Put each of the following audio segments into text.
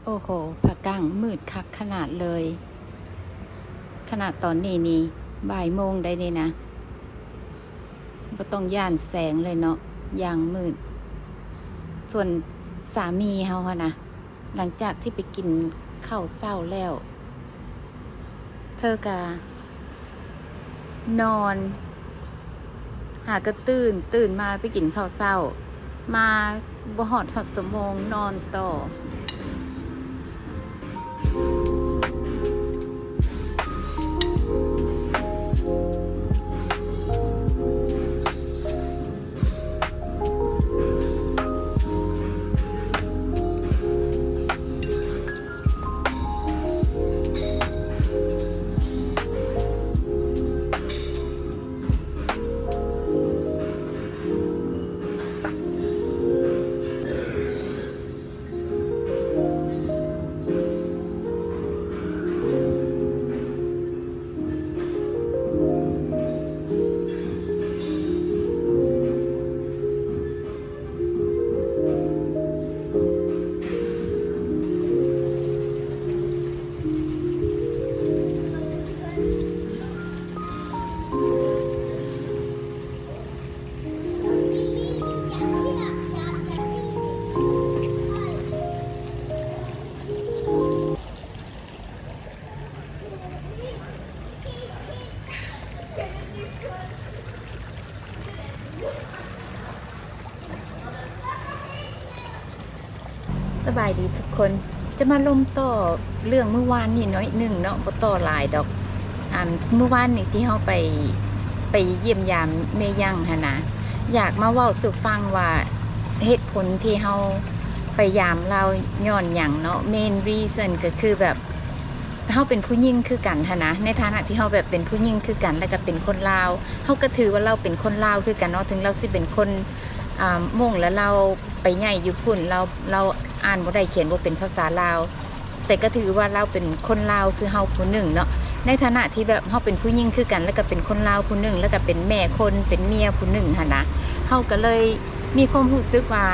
ໂອ້ໂຫ ພະກາງມືດຄັກຂະໜາດເລີຍ. ຂະໜາດຕອນນີ້ນີ້ບ່າຍໂມງໄດ໋ນີ້ນະ, ບໍ່ຕ້ອງຢ້ານແສງເລີຍເນາະ, ຢ່າງມືດ. ສ່ວນສາມີເຮົາຫັ້ນນະ, ຫຼັງຈາກທີ່ໄປກິນເຂົ້າເຊົ້າແລ້ວ, ເທີກະນອນ, ຫາກະຕື່ນ, ຕື່ນມາໄປກິນເຂົ້າເຊົ້າ, ມາບໍ່ຮອດ ຮອດຊົ່ວໂມງ, ນອນຕໍ່. ສະບາຍດີທຸກຄົນ, ຈະມາລົມຕໍ່ເລື່ອງມື້ວານນີ້ໜ້ອຍໜຶ່ງເນາະ, ບໍ່ຕໍ່ຫຼາຍດອກ. ອັນ ມື້ວານນີ້ທີ່ເຮົາໄປ ໄປຢ້ຽມຢາມແມ່ຢັງຫັ້ນນະ, ຢາກມາເວົ້າສູ່ຟັງວ່າເຫດຜົນທີ່ເຮົາໄປຢາມລາວຍ້ອນຫຍັງເນາະ. Main reason ກໍຄືແບບ ເຮົາເປັນຜູ້ຍິງຄືກັນຫັ້ນນະ, ໃນຖານະທີ່ເຮົາແບບເປັນຜູ້ຍິງຄືກັນ ແລ້ວກໍເປັນຄົນລາວ, ເຮົາກໍຖືວ່າລາວເປັນຄົນລາວຄືກັນເນາະ, ເຖິງລາວຊິເປັນຄົນ ອ່າ ມົ້ງ ແລະ ລາວໄປໃຫຍ່ຢູ່ພຸ້ນ, ລາວ ລາວອ່ານບໍ່ໄດ້ ຂຽນບໍ່ເປັນພາສາລາວ, ແຕ່ກໍຖືວ່າລາວເປັນຄົນລາວຄືເຮົາຜູ້ໜຶ່ງເນາະ. ໃນຖານະທີ່ແບບເຮົາເປັນຜູ້ຍິງຄືກັນ ແລ້ວກໍເປັນຄົນລາວຜູ້ໜຶ່ງ ແລ້ວກໍເປັນແມ່ຄົນ ເປັນເມຍຜູ້ໜຶ່ງຫັ້ນນະ, ເຮົາກໍເລີຍມີຄວາມຮູ້ສຶກວ່າ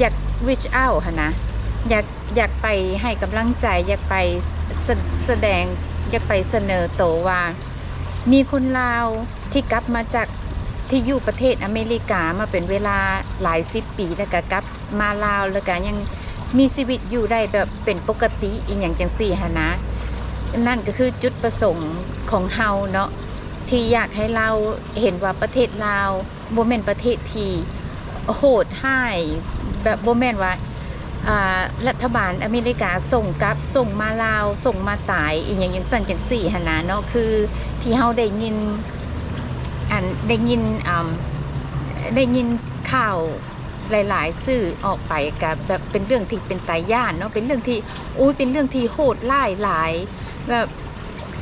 ຢາກ reach out ຫັ້ນນະ, ຢາກ ຢາກໄປໃຫ້ກຳລັງໃຈ, ຢາກໄປສະ ສະແດງ, ຢາກໄປສະເໜີໂຕວ່າ ມີຄົນລາວທີ່ກັບມາຈາກ ທີ່ຢູ່ປະເທດອາເມລິກາມາເປັນເວລາຫຼາຍສິບປີ ແລ້ວກະກັບມາລາວ ແລ້ວກະຍັງມີຊີວິດຢູ່ໄດ້ແບບເປັນປົກກະຕິ ອີ່ຫຍັງຈັ່ງຊີ້ຫັ້ນນະ. ນັ້ນກໍຄືຈຸດປະສົງຂອງເຮົາເນາະ ທີ່ຢາກໃຫ້ລາວເຫັນວ່າປະເທດລາວ ບໍ່ແມ່ນປະເທດທີ່ໂຫດຮ້າຍ, ແບບບໍ່ແມ່ນວ່າ ອ່າ ລັດຖະບານອາເມລິກາສົ່ງກັບ, ສົ່ງມາລາວ, ສົ່ງມາຕາຍ ອີ່ຫຍັງຈັ່ງຊັ້ນຈັ່ງຊີ້ຫັ້ນນະເນາະ. ຄືທີ່ເຮົາໄດ້ຍິນ ອັນ ໄດ້ຍິນ ອ່າ ໄດ້ຍິນຂ່າວຫຼາຍໆສື່ອອກໄປ ກະແບບເປັນເລື່ອງທີ່ເປັນຕາຢ້ານເນາະ, ເປັນເລື່ອງທີ່ ໂອ້ຍ ເປັນເລື່ອງທີ່ໂຫດຮ້າຍຫຼາຍ, ແບບ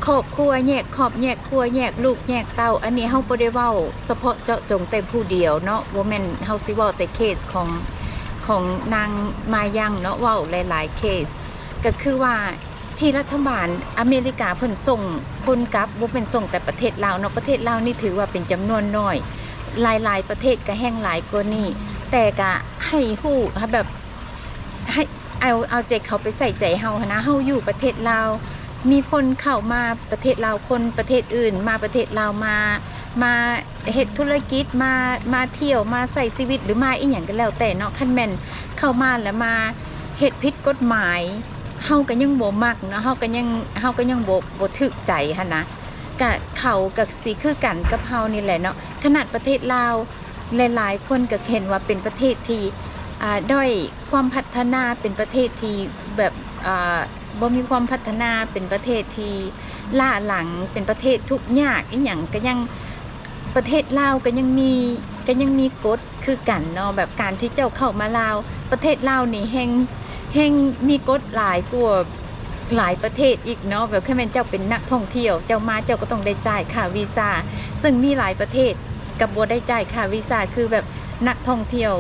ຄອບຄົວແຍກຄອບແຍກຄົວ ແຍກລູກແຍກເຕົ້າ. ອັນນີ້ເຮົາບໍ່ໄດ້ເວົ້າສະເພາະເຈາະຈົງແຕ່ຜູ້ດຽວເນາະ, ບໍ່ແມ່ນເຮົາຊິເວົ້າແຕ່ເຄສຂອງ ຂອງນາງມາຍັງເນາະ, ເວົ້າຫຼາຍໆເຄສ. ກໍຄືວ່າທີ່ລັດຖະບານອາເມລິກາເພິ່ນສົ່ງຄົນກັບ ບໍ່ແມ່ນສົ່ງແຕ່ປະເທດລາວເນາະ, ປະເທດລາວນີ້ຖືວ່າເປັນຈຳນວນໜ້ອຍ, ຫຼາຍໆປະເທດກໍແຮ່ງຫຼາຍກວ່ານີ້, ແຕ່ກໍໃຫ້ຮູ້ ໃຫ້ແບບ ໃຫ້ ເອົາ ເອົາໃຈເຂົາໄປໃສ່ໃຈເຮົາຫັ້ນນະ. ເຮົາຢູ່ປະເທດລາວ ມີຄົນເຂົ້າມາປະເທດລາວ ຄົນປະເທດອື່ນມາປະເທດລາວ ມາ ມາເຮັດທຸລະກິດ ມາ ມາທ່ຽວ ມາໃຊ້ຊີວິດ ຫຼືມາອີ່ຫຍັງກໍແລ້ວແຕ່ເນາະ. ຄັນແມ່ນເຂົ້າມາແລ້ວມາເຮັດຜິດກົດໝາຍ ເຮົາກໍຍັງບໍ່ມັກເນາະ, ເຮົາກໍຍັງ ເຮົາກໍຍັງບໍ່ ບໍ່ຖືກໃຈຫັ້ນນະ. ກະເຂົາກໍຊິຄືກັນກັບເຮົານີ້ແຫຼະເນາະ. ຂະໜາດປະເທດລາວ ຫຼາຍໆຄົນກໍເຫັນວ່າເປັນປະເທດທີ່ ອ່າ ດ້ອຍຄວາມພັດທະນາ, ເປັນປະເທດທີ່ແບບ ອ່າ ບໍ່ມີຄວາມພັດທະນາ, ເປັນປະເທດທີ່ລ້າຫຼັງ, ເປັນປະເທດທຸກຍາກ ອີ່ຫຍັງກໍຍັງ ປະເທດລາວກໍຍັງມີ ກໍຍັງມີກົດຄືກັນເນາະ. ແບບການທີ່ເຈົ້າເຂົ້າມາລາວ ປະເທດລາວນີ້ແຮ່ງ ແຮ່ງມີກົດຫຼາຍກວ່າ ຫຼາຍປະເທດອີກເນາະ. ແບບຄັນແມ່ນເຈົ້າເປັນນັກທ່ອງທ່ຽວ ເຈົ້າມາເຈົ້າກໍຕ້ອງໄດ້ຈ່າຍຄ່າວີຊາ, ເຊິ່ງມີຫຼາຍປະເທດກໍບໍ່ໄດ້ຈ່າຍຄ່າວີຊາ. ຄືແບບນັກທ່ອງທ່ຽວ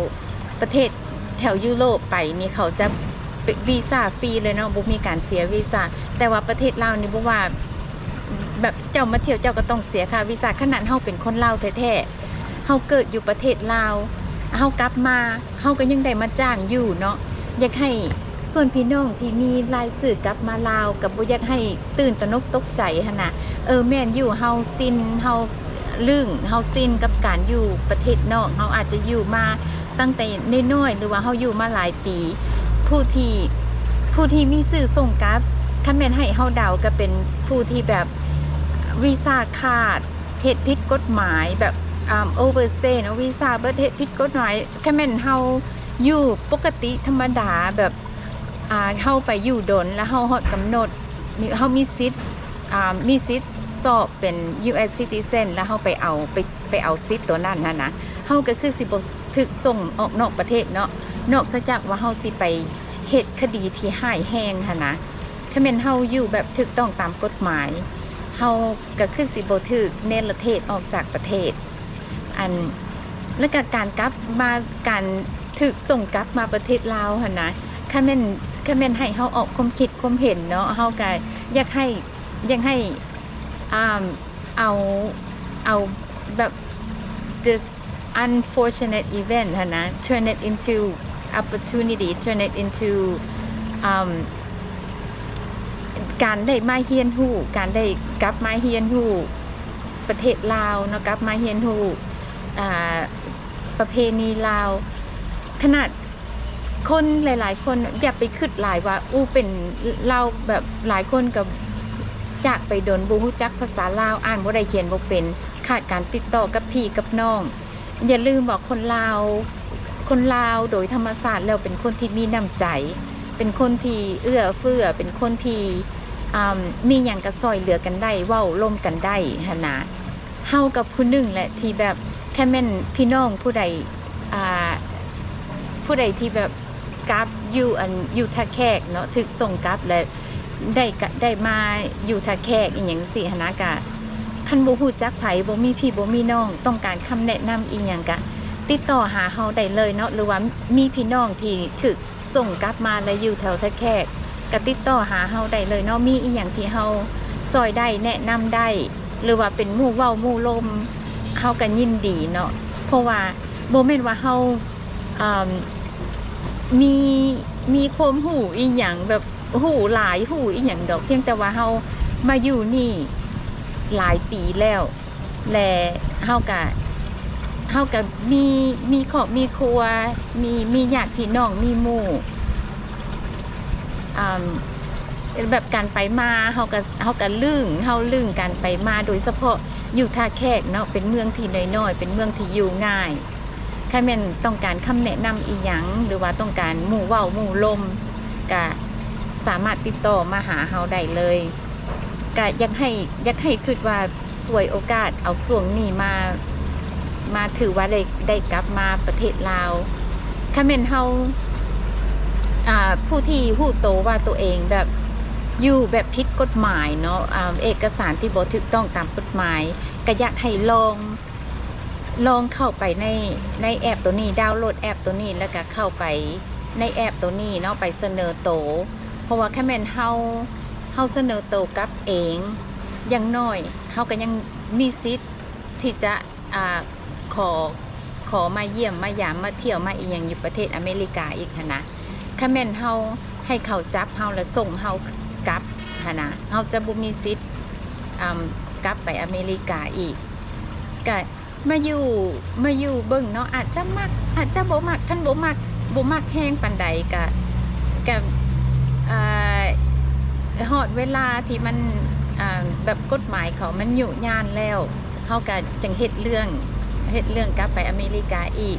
ປະເທດແຖວຢູໂຣບໄປນີ້ ເຂົາຈະ ວີຊາຟຣີເລີຍເນາະ, ບໍ່ມີການເສຍວີຊາ. ແຕ່ວ່າປະເທດລາວນີ້ບໍ່ວ່າ ແບບເຈົ້າມາທ່ຽວເຈົ້າກໍຕ້ອງເສຍຄ່າວີຊາ. ຂະໜາດເຮົາເປັນຄົນລາວແທ້ໆ ເຮົາເກີດຢູ່ປະເທດລາວ ເຮົາກັບມາ ເຮົາກໍຍັງໄດ້ມາຈ້າງຢູ່ເນາະ. ຢາກໃຫ້ ສ່ວນພີ່ນ້ອງທີ່ມີລາຍຊື່ກັບມາລາວ ກໍບໍ່ຢາກໃຫ້ຕື່ນຕະໜົກຕົກໃຈຫັ້ນນະ. ເອີ ແມ່ນຢູ່ ເຮົາຊິນ ເຮົາລຶ້ງ ເຮົາຊິນກັບການຢູ່ປະເທດນອກ, ເຮົາອາດຈະຢູ່ມາຕັ້ງແຕ່ນ້ອຍໆ ຫຼືວ່າເຮົາຢູ່ມາຫຼາຍປີ. ຜູ້ທີ່ ຜູ້ທີ່ມີຊື່ສົ່ງກັບ ຄັນແມ່ນໃຫ້ເຮົາເດົາ ກໍເປັນຜູ້ທີ່ແບບວີຊາຂາດ ເຮັດຜິດກົດໝາຍ ແບບ ອາ overstay ເນາະ, ວີຊາເບິດ ເຮັດຜິດກົດໝາຍ. ຄັນແມ່ນເຮົາຢູ່ປົກກະຕິທຳມະດາ ແບບ ອາ ເຮົາໄປຢູ່ດົນ ແລ້ວເຮົາຮອດກຳນົດ ມີ ເຮົາມີສິດ ອາ ມີສິດສອບເປັນ US citizen ແລ້ວເຮົາໄປເອົາ ໄປ ໄປເອົາສິດຕົວນັ້ນຫັ້ນນະ, ເຮົາກໍຄືຊິບໍ່ຖືກສົ່ງອອກນອກປະເທດເນາະ, ນອກເສຍຈາກວ່າເຮົາຊິໄປເຮັດຄະດີທີ່ຮ້າຍແຮງຫັ້ນນະ. ຄັນແມ່ນເຮົາຢູ່ແບບຖືກຕ້ອງຕາມກົດໝາຍ ເຮົາກໍຄືຊິບໍ່ຖືກເນລະເທດອອກຈາກປະເທດ. ອັນ ແລ້ວກໍການກັບມາ ການຖືກສົ່ງກັບມາປະເທດລາວຫັ້ນນະ, ຄັນແມ່ນ ຄັນແມ່ນໃຫ້ເຮົາອອກຄວາມຄິດຄວາມເຫັນເນາະ, ເຮົາກໍຢາກໃຫ້ ຢາກໃຫ້ ອາ ເອົາ ເອົາແບບ this unfortunate event ຫັ້ນນະ turn it into opportunity, turn it into ອາ ການໄດ້ມາຮຽນຮູ້ ການໄດ້ກັບມາຮຽນຮູ້ປະເທດລາວເນາະ, ກັບມາຮຽນຮູ້ ອາ ປະເພນີລາວ. ຂະໜາດຄົນຫຼາຍໆຄົນ ຢ່າໄປຄິດຫຼາຍວ່າ ອູ້ ເປັນລາວ ແບບຫຼາຍຄົນກໍຈາກໄປດົນ ບໍ່ຮູ້ຈັກພາສາລາວ ອ່ານບໍ່ໄດ້ ຂຽນບໍ່ເປັນ, ຂາດການຕິດຕໍ່ກັບພີ່ກັບນ້ອງ. ຢ່າລືມວ່າຄົນລາວ ຄົນລາວໂດຍທຳມະຊາດແລ້ວເປັນຄົນທີ່ມີນ້ຳໃຈ, ເປັນຄົນທີ່ເອື້ອເຟື້ອ, ເປັນຄົນທີ່ ອາ ມີຫຍັງກໍຊ່ອຍເຫຼືອກັນໄດ້ ເວົ້າລົມກັນໄດ້ຫັ້ນນະ. ເຮົາກໍຜູ້ໜຶ່ງແຫຼະທີ່ແບບ ຄັນແມ່ນພີ່ນ້ອງຜູ້ໃດ ອາ ຜູ້ໃດທີ່ແບບກັບຢູ່ ອັນ ຢູ່ທ່າແຂກເນາະ, ຖືກສົ່ງກັບ ແລະ ໄດ້ກະ ໄດ້ມາຢູ່ທ່າແຂກອີ່ຫຍັງຊີ້ຫັ້ນນະ, ກະ ຄັນບໍ່ຮູ້ຈັກໃຜ ບໍ່ມີພີ່ບໍ່ມີນ້ອງ ຕ້ອງການຄຳແນະນຳອີ່ຫຍັງ ກະຕິດຕໍ່ຫາເຮົາໄດ້ເລີຍເນາະ, ຫຼືວ່າມີພີ່ນ້ອງທີ່ຖືກ ສົ່ງກັບມາ ແລະ ຢູ່ແຖວທ່າແຂກ ກະຕິດຕໍ່ຫາເຮົາໄດ້ເລີຍເນາະ. ມີອີ່ຫຍັງທີ່ເຮົາຊ່ອຍໄດ້ ແນະນຳໄດ້ ຫຼືວ່າເປັນໝູ່ເວົ້າໝູ່ລົມ ເຮົາກະຍິນດີເນາະ, ເພາະວ່າບໍ່ແມ່ນວ່າເຮົາ ເອີ່ມ ມີ ມີຄວາມຮູ້ອີ່ຫຍັງ ແບບຮູ້ຫຼາຍ ຮູ້ອີ່ຫຍັງດອກ, ພຽງແຕ່ວ່າເຮົາມາຢູ່ນີ້ຫຼາຍປີແລ້ວ ແລະ ເຮົາກະ ເຮົາກະມີ ມີຄອບມີຄົວ ມີ ມີຍາດພີ່ນ້ອງ ມີໝູ່ ອາ ແບບການໄປມາ ເຮົາກະ ເຮົາກະລຶ້ງ ເຮົາລຶ້ງການໄປມາ ໂດຍສະເພາະຢູ່ທ່າແຂກເນາະ, ເປັນເມືອງທີ່ນ້ອຍໆ ເປັນເມືອງທີ່ຢູ່ງ່າຍ. ຄັນແມ່ນຕ້ອງການຄຳແນະນຳອີ່ຫຍັງ ຫຼືວ່າຕ້ອງການໝູ່ເວົ້າໝູ່ລົມ ກະສາມາດຕິດຕໍ່ມາຫາເຮົາໄດ້ເລີຍ. ກະຢາກໃຫ້ ຢາກໃຫ້ຄິດວ່າ ສວຍໂອກາດເອົາຊ່ວງນີ້ມາ ມາຖືວ່າໄດ້ ໄດ້ກັບມາປະເທດລາວ. ຄັນແມ່ນເຮົາ ອາ ຜູ້ທີ່ຮູ້ໂຕວ່າໂຕເອງແບບຢູ່ແບບຜິດກົດໝາຍເນາະ, ອາ ເອກະສານທີ່ບໍ່ຖືກຕ້ອງຕາມກົດໝາຍ, ກະຢາກໃຫ້ລອງ ລອງເຂົ້າໄປໃນ ໃນແອັບໂຕນີ້, ດາວໂຫຼດແອັບໂຕນີ້ ແລ້ວກະເຂົ້າໄປໃນແອັບໂຕນີ້ເນາະ, ໄປສະເໜີໂຕ. ເພາະວ່າຄັນແມ່ນເຮົາ ເຮົາສະເໜີໂຕກັບເອງ, ຢ່າງໜ້ອຍເຮົາກໍຍັງມີສິດທີ່ຈະ ອາ ຂໍ ຂໍມາຢ້ຽມມາຢາມ ມາທ່ຽວມາອີ່ຫຍັງຢູ່ປະເທດອາເມລິກາອີກຫັ້ນນະ. ຄັນແມ່ນເຮົາໃຫ້ເຂົາຈັບເຮົາ ແລ້ວສົ່ງເຮົາກັບຫັ້ນນະ, ເຮົາຈະບໍ່ມີສິດ ອາ ກັບໄປອາເມລິກາອີກ. ກະມາຢູ່ ມາຢູ່ເບິ່ງເນາະ, ອາດຈະມັກ ອາດຈະບໍ່ມັກ, ຄັນບໍ່ມັກ ບໍ່ມັກແຮງປານໃດ ກະ ກະ ອາ ຮອດເວລາທີ່ມັນ ອາ ແບບກົດໝາຍເຂົາມັນຍຸຍານແລ້ວ ເຮົາກະຈັ່ງເຮັດເລື່ອງ ເຮັດເລື່ອງກັບໄປອາເມລິກາອີກ.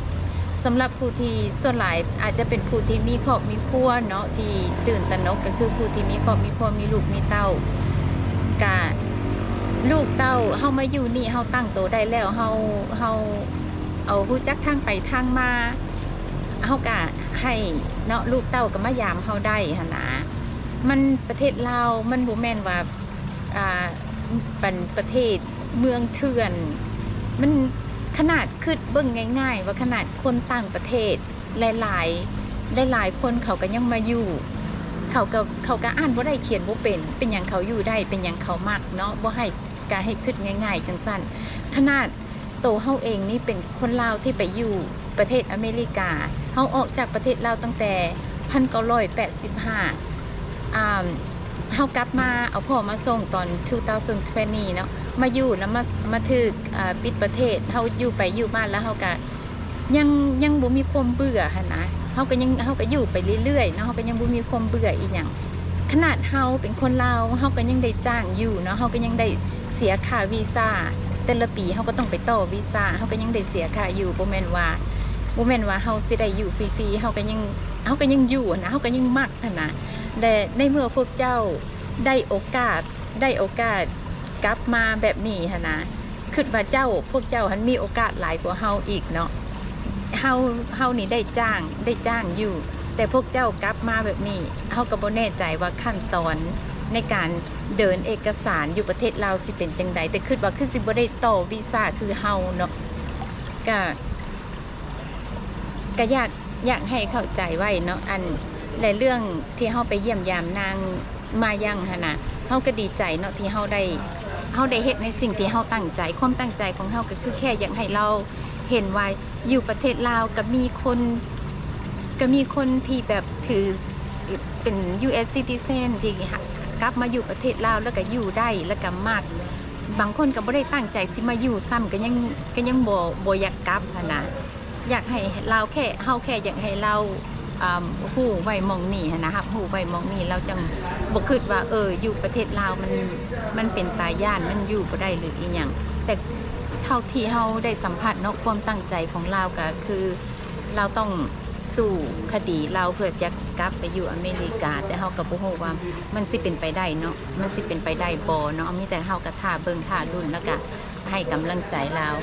ສຳລັບຜູ້ທີ່ ສ່ວນຫຼາຍອາດຈະເປັນຜູ້ທີ່ມີຄອບມີຄົວເນາະ ທີ່ຕື່ນຕະໜົກ ກໍຄືຜູ້ທີ່ມີຄອບມີຄົວ ມີລູກມີເຕົ້າ. ກະລູກເຕົ້າເຮົາມາຢູ່ນີ້ ເຮົາຕັ້ງໂຕໄດ້ແລ້ວ ເຮົາ ເຮົາເອົາຮູ້ຈັກທາງໄປທາງມາ ເຮົາກະໃຫ້ເນາະ ລູກເຕົ້າກໍມາຢາມເຮົາໄດ້ຫັ້ນນະ. ມັນ ປະເທດລາວມັນບໍ່ແມ່ນວ່າ ອ່າ ປັນປະເທດເມືອງເຖື່ອນ, ມັນ ຂະໜາດຄິດເບິ່ງງ່າຍໆ ວ່າຂະໜາດຄົນຕ່າງປະເທດຫຼາຍໆ ຫຼາຍໆຄົນເຂົາກໍຍັງມາຢູ່, ເຂົາກໍ ເຂົາກໍອ່ານບໍ່ໄດ້ຂຽນບໍ່ເປັນ, ເປັນຫຍັງເຂົາຢູ່ໄດ້, ເປັນຫຍັງເຂົາມັກເນາະ, ບໍ່ໃຫ້ ກະໃຫ້ຄິດງ່າຍໆ ຈັ່ງຊັ້ນ. ຂະໜາດໂຕເຮົາເອງນີ້ເປັນຄົນລາວທີ່ໄປຢູ່ປະເທດອາເມລິກາ, ເຮົາອອກຈາກປະເທດລາວຕັ້ງແຕ່ ພັນເກົ້າຮ້ອຍແປດສິບຫ້າ ອ່າ ເຮົາກັບມາເອົາພໍ່ມາສົ່ງຕອນ two thousand twenty ເນາະ ມາຢູ່ນຳ ມາ ມາຖືກ ອ່າ ປິດປະເທດ ເຮົາຢູ່ໄປຢູ່ມາ ແລ້ວເຮົາກະຍັງ ຍັງບໍ່ມີຄວາມເບື່ອຫັ້ນນະ ເຮົາກະຍັງ ເຮົາກະຢູ່ໄປເລື້ອຍໆເນາະ ເຮົາກະຍັງບໍ່ມີຄວາມເບື່ອອີ່ຫຍັງ ຂະໜາດເຮົາເປັນຄົນລາວ ເຮົາກະຍັງໄດ້ຈ້າງຢູ່ເນາະ ເຮົາກະຍັງໄດ້ເສຍຄ່າວີຊາ ແຕ່ລະປີເຮົາກະຕ້ອງໄປຕໍ່ວີຊາ ເຮົາກະຍັງໄດ້ເສຍຄ່າຢູ່ ບໍ່ແມ່ນວ່າ ບໍ່ແມ່ນວ່າເຮົາຊິໄດ້ຢູ່ຟຣີໆ ເຮົາກະຍັງ ເຮົາກະຍັງຢູ່ຫັ້ນນະ ເຮົາກະຍັງມັກຫັ້ນນະ ແລະ ໃນເມື່ອພວກເຈົ້າໄດ້ໂອກາດ ໄດ້ໂອກາດກັບມາແບບນີ້ຫັ້ນນະ ຄິດວ່າເຈົ້າ ພວກເຈົ້າຫັ້ນມີໂອກາດຫຼາຍກວ່າເຮົາອີກເນາະ ເຮົາ ເຮົານີ້ໄດ້ຈ້າງ ໄດ້ຈ້າງຢູ່ ແຕ່ພວກເຈົ້າກັບມາແບບນີ້ ເຮົາກະບໍ່ແນ່ໃຈວ່າຂັ້ນຕອນໃນການເດີນເອກະສານຢູ່ປະເທດລາວຊິເປັນຈັ່ງໃດ ແຕ່ຄິດວ່າຄືຊິບໍ່ໄດ້ຕໍ່ວີຊາຄືເຮົາເນາະ ກະ ກະຢາກ ຢາກໃຫ້ເຂົ້າໃຈໄວ້ເນາະ ອັນ ແລະ ເລື່ອງທີ່ເຮົາໄປຢ້ຽມຢາມນາງມາຍັງຫັ້ນນະ ເຮົາກະດີໃຈເນາະ ທີ່ເຮົາໄດ້ ເຮົາໄດ້ເຮັດໃນສິ່ງທີ່ເຮົາຕັ້ງໃຈ ຄວາມຕັ້ງໃຈຂອງເຮົາກະຄືແຄ່ຢາກໃຫ້ລາວເຫັນວ່າຢູ່ປະເທດລາວກະມີຄົນ ກະມີຄົນທີ່ແບບຖືເປັນ US citizen ທີ່ກັບມາຢູ່ປະເທດລາວ ແລ້ວກະຢູ່ໄດ້ ແລ້ວກະມັກ ບາງຄົນກະບໍ່ໄດ້ຕັ້ງໃຈຊິມາຢູ່ຊ້ຳ ກະຍັງ ກະຍັງບໍ່ ບໍ່ຢາກກັບຫັ້ນນະ ຢາກໃຫ້ລາວແຄ່ ເຮົາແຄ່ຢາກໃຫ້ລາວ ອ່າ ຮູ້ໄວ້ໝ່ອງນີ້ຫັ້ນນະ ຮັບຮູ້ໄວ້ໝ່ອງນີ້ ລາວຈັ່ງບໍ່ຄິດວ່າ ເອີ ຢູ່ປະເທດລາວມັນ ມັນເປັນຕາຢ້ານ ມັນຢູ່ບໍ່ໄດ້ ຫຼື ອີ່ຫຍັງ ແຕ່ເທົ່າທີ່ເຮົາໄດ້ສຳຜັດເນາະ ຄວາມຕັ້ງໃຈຂອງລາວກະຄືລາວຕ້ອງສູ້ຄະດີລາວເພື່ອຈະກັບໄປຢູ່ອາເມລິກາ ແຕ່ເຮົາກະບໍ່ຮູ້ວ່າມັນຊິເປັນໄປໄດ້ເນາະ ມັນຊິເປັນໄປໄດ້ບໍ່ເນາະ ມີແຕ່ເຮົາກະຖ້າເບິ່ງຖ້າລຸ້ນ ແລ້ວກະໃຫ້ກຳລັງໃຈລາວ.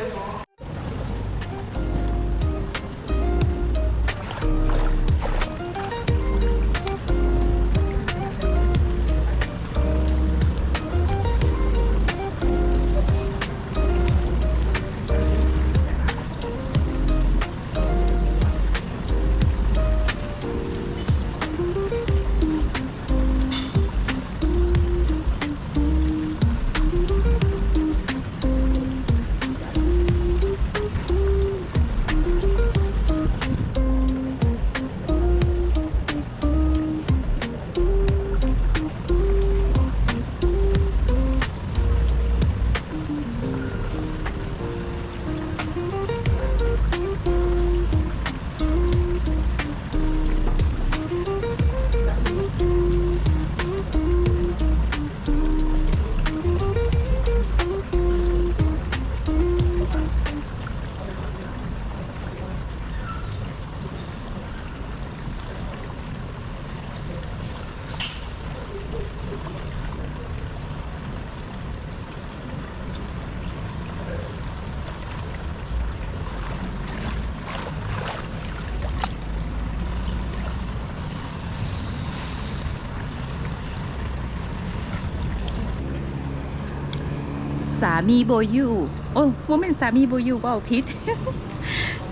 ສາມີບໍ່ຢູ່ ໂອ້ ບໍ່ແມ່ນສາມີບໍ່ຢູ່ ເວົ້າຜິດ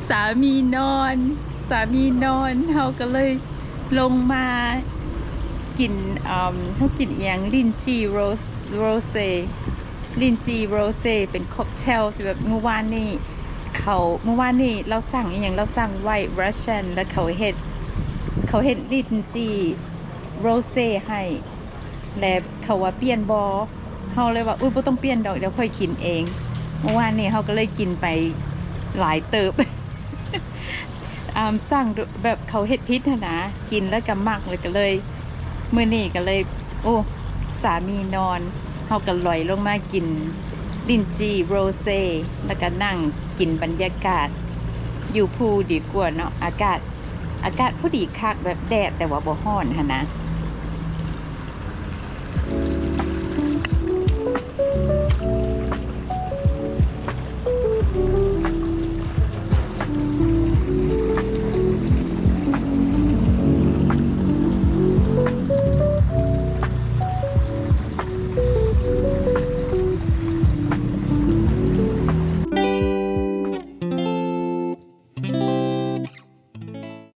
ສາມີນອນ ສາມີນອນ ເຮົາກະເລີຍລົງມາກິນ ເຮົາກິນອີ່ຫຍັງ ລິ້ນຈີ່ໂຣ ໂຣເຊ ລິ້ນຈີ່ໂຣເຊ ເປັນ cocktail ທີ່ແບບມື້ວານນີ້ເຂົາ ມື້ວານນີ້ລາວສັ່ງອີ່ຫຍັງ ລາວສັ່ງ White Russian ແລ້ວເຂົາເຮັດ ເຂົາເຮັດລິ້ນຈີ່ໂຣເຊໃຫ້ ແລະ ເຂົາວ່າປ່ຽນບໍ່ ເຮົາເລີຍວ່າ ອຸ້ຍ ບໍ່ຕ້ອງປ່ຽນດອກ ດຽວຂ້ອຍກິນເອງ ມື້ວານນີ້ເຮົາກະເລີຍກິນໄປຫຼາຍເຕີບ ອ່າ ສັ່ງແບບເຂົາເຮັດຜິດຫັ້ນນະ ກິນແລ້ວກະມັກ ແລ້ວກະເລີຍ ມື້ນີ້ກະເລີຍ ໂອ້ ສາມີນອນ ເຮົາກະລອຍລົງມາກິນລິ້ນຈີ່ໂຣເຊ ແລ້ວກະນັ່ງກິນບັນຍາກາດຢູ່ພູດີກວ່າເນາະ ອາກາດ ອາກາດພໍດີຄັກ ແບບແດດ ແຕ່ວ່າບໍ່ຮ້ອນຫັ້ນນະ